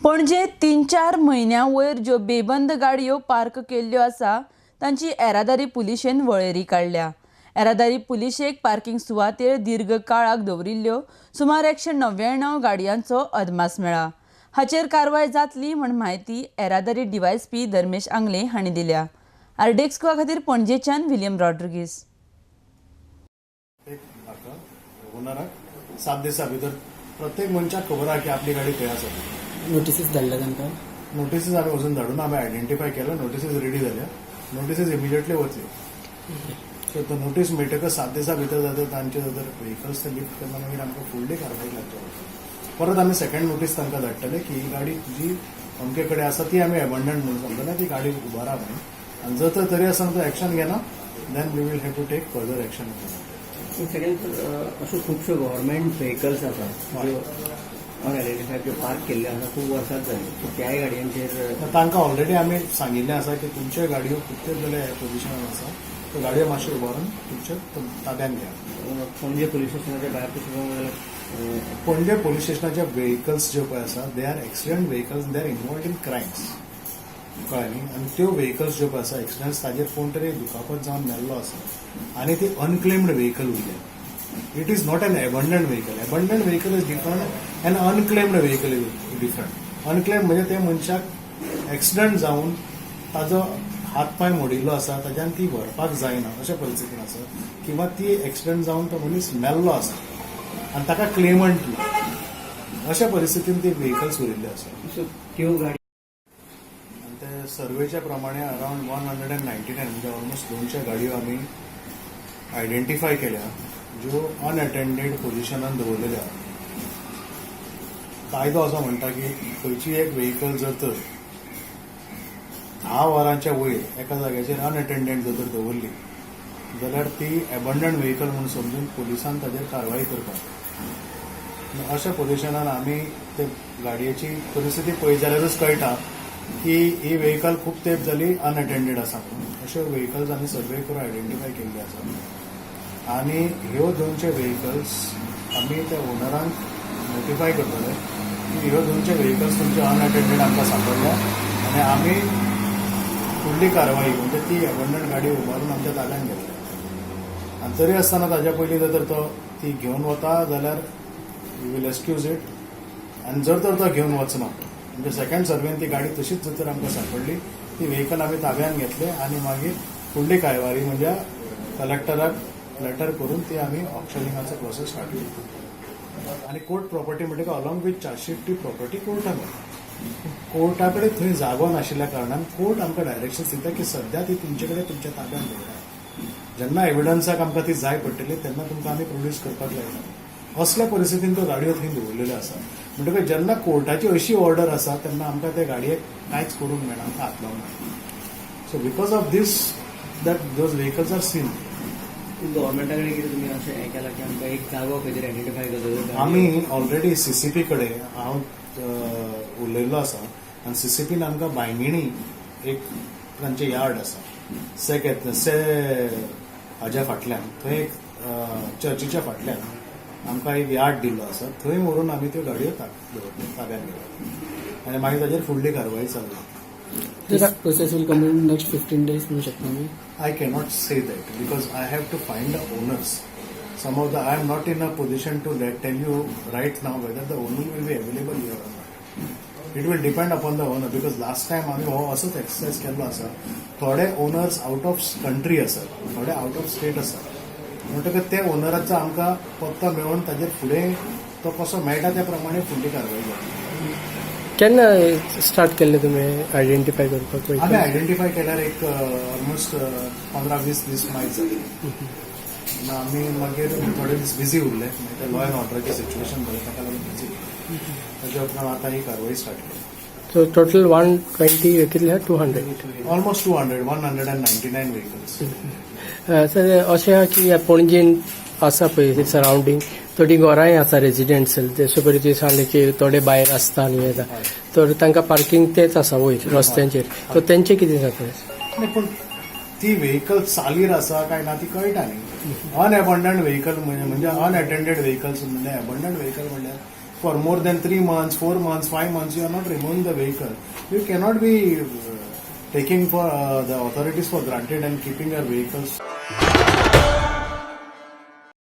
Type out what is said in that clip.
पणजे 3-4 म्हयन्यां वयर ज्यो बेबंद गाडयो पार्क केल्ल्यो आसा तांची येरादारी पुलिशेन वळेरी काडल्या. येरादारी पुलिशेक पार्किंग सुवातेर दीर्घ काळाक दवरिल्ल्यो सुमार 199 गाडयांचो अदमास मेळ्ळा. हाचेर कारवाय जातली म्हण म्हायती येरादारी डीवायएसपी धर्मेश आंगले हांणी दिल्या. आरडीएक्स गोवा खातीर पणजेच्यान विलियम रॉड्रिगीस. एक म्हाका ओनराक 7 दिसां भितर, प्रत्येक मनशाक खबर आहा की आपली गाडी खंय आसा. नोटिसीस धाडल्या तांकां? नोटिसीस आमी अजून धाडून, आमी आयडेंटिफाय केला. नोटिसीस रेडी जाल्या, नोटिसीस इमिजिएटली वतल्यो. सो तो नोटीस मेळटकच 7 दिसां भितर जाता तांचे जर व्हेकल्स ते लिफ्ट करना, मागीर आमकां फुडली कारवाय लागतली. परत आमी सेकंड नोटीस तांकां धाडटले की ही गाडी तुजी अमके कडेन आसा, ती आमी एबंडन म्हणून समजले, ती गाडी उबारा म्हणून. आनी जर तर तरी आसतना तो एक्शन घेना, then we will have to take further action. Second, अश्यो खुबश्यो गव्हर्मेंट व्हेकल्स आसा ज्यो अनआयडेंटिफायड, ज्यो पार्क केल्ल्यो आसा, खूब वर्सां जाली. सो त्याय गाडयांचेर? तांकां ऑलरेडी आमी सांगिल्लें आसा की तुमच्यो गाडयो खूब तेंप जाले ह्या पोझिशनान आसा, त्यो गाडयो मातश्यो उबारून तुमच्या ताब्यान घेया. पणजे पुलीस स्टेशनाच्या भायर तशें पणजे पोलीस स्टेशनाचे व्हेकल्स ज्यो पळय आसा, they are accident vehicles, they are involved in crimes, कळ्ळें न्ही? आनी त्यो व्हेकल्स ज्यो पळय आसा एक्सिडंट्स, ताजेर कोण तरी दुखापत जावन मेल्लो आसा आनी ती अनक्लेम्ड व्हेकल उरल्या. It is not an abandoned vehicle. Abandoned vehicle is different and unclaimed vehicle is different. Unclaimed म्हणजे ते मनशाक एक्सिडंट जावन ताजो हात पांय मोडिल्लो आसा, ताज्यान ती व्हरपाक जायना अशा परिस्थितीन आसा, किंवा ती एक्सिडंट जावन तो मनीस मेल्लो आसा आनी ताका क्लेमंट ना, अशा परिस्थितीन ती व्हेकल्स उरिल्ले आसा. सो त्यो गाडी आनी ते सर्वेच्या प्रमाणे अरावंड 199, म्हणजे ऑलमोस्ट 200 गाडयो आमी आयडेंटिफाय केल्या ज्यो अनअटेंडेड पोझिशनान दवरलेल्यो आहा. कायदो असो म्हणटा की खंयची एक व्हेकल जर तर 10 वरांच्या वयर एका जाग्याचेर अनअटेंडेड जर तर दवरली जाल्यार ती एबंडन व्हेकल म्हूण समजून पुलिसान ताजेर कारवाई करपाक. अशा पोझिशनान आमी ते गाडयेची परिस्थिती पळयत जाल्यारूच कळटा की ही व्हेकल खूब तेंप जाली अनअटेंडेड आसा म्हणून. अश्यो व्हेकल्स आमी सर्वे करून आयडेंटिफाय केल्ली आसा आनी ह्यो 200 व्हेकल्स आमी त्या ओनरांक नोटिफाय करतले की ह्यो 200 व्हेकल्स तुमचे अनअटेंडेड आमकां सांपडल्या आनी आमी फुडली कारवाई म्हणजे ती एबंडन गाडी उबारून आमच्या ताब्यात घेतली. आनी तरी आसतना ताज्या पयलीं जर तर तो ती घेवन वता जाल्यार we will excuse it. आनी जर तर तो घेवन वचना, म्हणजे सेकंड सर्वेन ती गाडी तशीच जर तर आमकां सांपडली, ती व्हेकल आमी ताब्यात घेतले आनी मागीर फुडली कारवाई म्हणजे कलेक्टराक लेटर करून ती आमी ऑक्शनिंगाचो प्रोसेस स्टार्ट केली. आनी कोर्ट प्रॉपर्टी म्हणटकीर अलॉंग विथ चार्जशीट ती प्रॉपर्टी कोर्टाक वता. कोर्टा कडेन थंय जागो नाशिल्ल्या कारणान कोर्ट आमकां डायरेक्शन दिता की सद्या ती तुमचे कडेन तुमच्या ताब्यात दवरा, जेन्ना एविडन्साक आमकां ती जाय पडटली तेन्ना तुमकां आमी प्रोड्यूस करपाक लायता. असल्या परिस्थितीन त्यो गाडयो थंय दवरलेल्यो आसा. म्हणटकच जेन्ना कोर्टाची अशी ऑर्डर आसा तेन्ना आमकां त्या गाडयेक कांयच करूंक मेळना, आमकां हात लावंक मेळना. So because of this that those vehicles are seized. गव्हर्मेंटा कडेन कितें तुमी अशें हें केलां की आमकां एक जागो खंय तरी आयडेंटिफाय करता? आमी ऑलरेडी सीसीपी कडेन हांव उलयल्लो आसा आनी सीसीपीन आमकां बांयगिणी एक तांचें यार्ड आसा, से से हाज्या फाटल्यान, थंय एक चर्चीच्या फाटल्यान आमकां एक यार्ड दिल्लो आसा. थंय व्हरून आमी त्यो गाडयो ताब्यात घेतल्या आनी मागीर ताजेर फुडली कारवाई चल्ला. This process will complete next 15 days म्हणू शकता आमी? I cannot say that because I have to find the owners. Some of the I am not in a position to tell you right now whether the owner will be available here or not. It will depend upon the owner, because last time आमी हो असोच exercise केल्लो आसा. थोडे owners out of country आसात, थोडे out of state आसात. म्हणटकच ते ओनराचो आमकां पत्तो मेळून ताजेर फुडें तो कसो मेळटा त्या प्रमाणे फुडली कारवाई जातली. केन्ना स्टार्ट केल्लें तुमी आयडेंटिफाय करपाक आमी vehicle? आयडेंटिफाय केल्यार एक ऑलमोस्ट 15-20 दीस मायज जाले ना. आमी मागीर थोडे दीस बिझी उरले. मागीर ते लॉ एंड ऑर्डराचें सिच्युएशन जालें, ताका लागून बिझी उरले. ताच्या उपरांत आतां ही कारवाई स्टार्ट केली. सो टोटल 120 कितले, 200? Almost 200, 199 vehicles. Sir, अशें आहा की ह्या पणजेन आसा पळय सरावंडींग थोडीं घरांय आसा रेजिडेन्शियल, जशें पळय तुवें सांगलें की थोडे भायर आसता आनी येता, तर तांकां पार्किंग तेच आसा वयर रस्त्यांचेर, तर तेंचें कितें जाता? नाही, पूण ती व्हेकल चालीर आसा काय ना ती कळटा न्ही. अनएबंडन व्हेकल म्हणजे अनअटेंडेड व्हेकल्स म्हणजे, एबंडन व्हेकल म्हणल्यार for more than 3 months, 4 months, 5 months you are not removing the vehicle, you cannot be taking for the authorities for granted and keeping your vehicles.